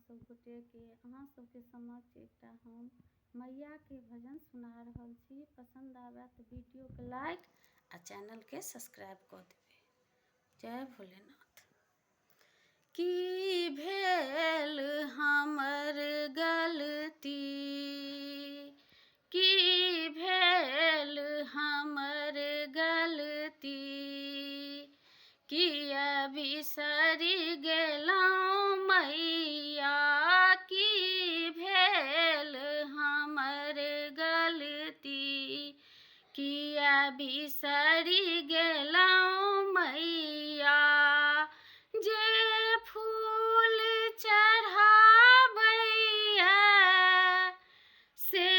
सब गोटेके। अहाँ सबके समक्ष एकटा हम मैयाके भजन सुना रहल छी। पसन्द आबय तऽ वीडियोके लाइक आ चैनलके सब्सक्राइब कऽ देबै। जय भोलेनाथ। की भेल हमर गलती, की भेल हमर गलती, किया बिसरि गेलहुँ मैया, की भेल हमर गलती, किया बिसरि गेलहुँ मैया। जे फूल चढ़ाबैया से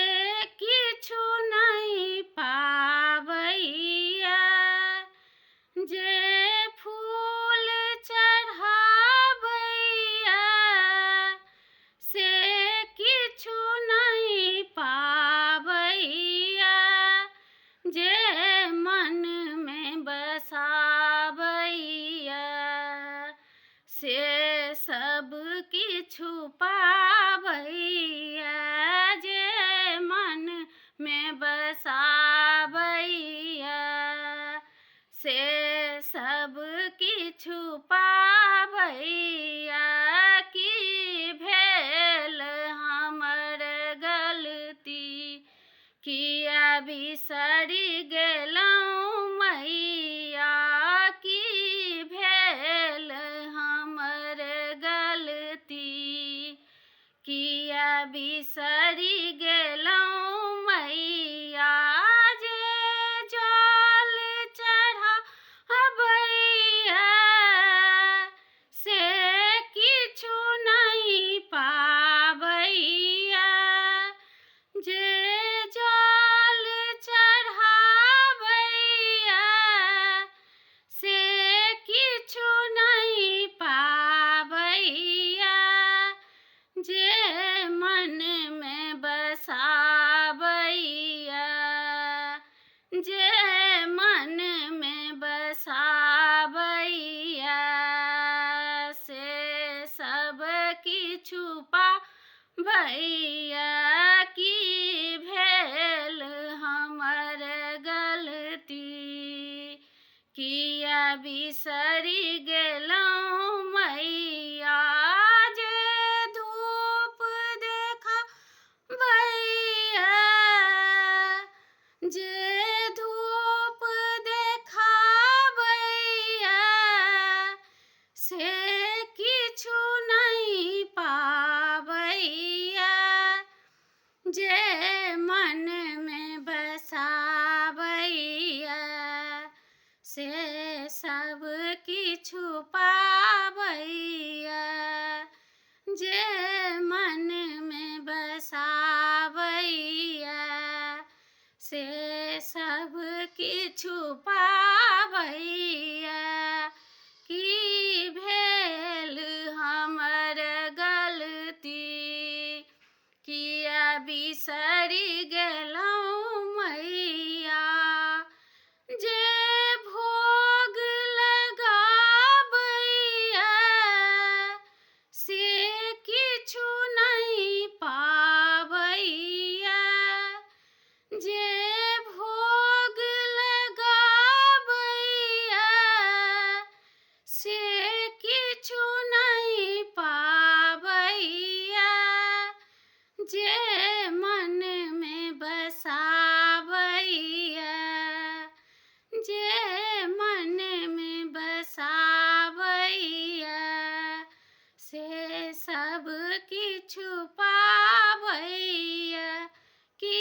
किछु नहि पाबैया, जे फूल चढ़ाबैया से किछु नहि पाबैया, जे मनमे बसाबैया से सब किछु पाबैया, जे मनमे बसाबैया से सब किछु पाबैया। की भेल हमर गलती, किया बिसरि गेलहुँ मैया, की भेल हमर गलती, किया बिसरि गेलहुँ मैया। जे जल चढ़ाबैया से किछु नहि पाबैया, जे जल चढ़ाबैया से किछु नहि पाबैया, जे मनमे बसाबैया, जे मनमे बसाबैया से सब किछु पाबैया। की भेल हमर गलती, किया बिसरि गेलहुँ मैया। जे धूप देखाबैया, जे धूप देखाबैया से किछु नहि पाबैया, जे मनमे बसाबैया से सब किछु पाबैया, जे मनमे बसाबैया से सब किछु पाबैया। की भेल हमर गलती, किया बिसरि गेलहुँ मैया। जे भोग लगाबैया से किछु नहि पाबैया, जे भोग लगाबैया से किछु नहि पाबैया, जे मनमे बसाबैया, जे मनमे बसाबैया से सब किछु पाबैया। की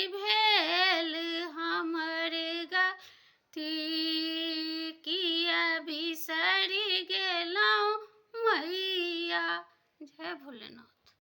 भेल हमर गलती, किया बिसरि गेलहुँ मैया। जय भोलेनाथ।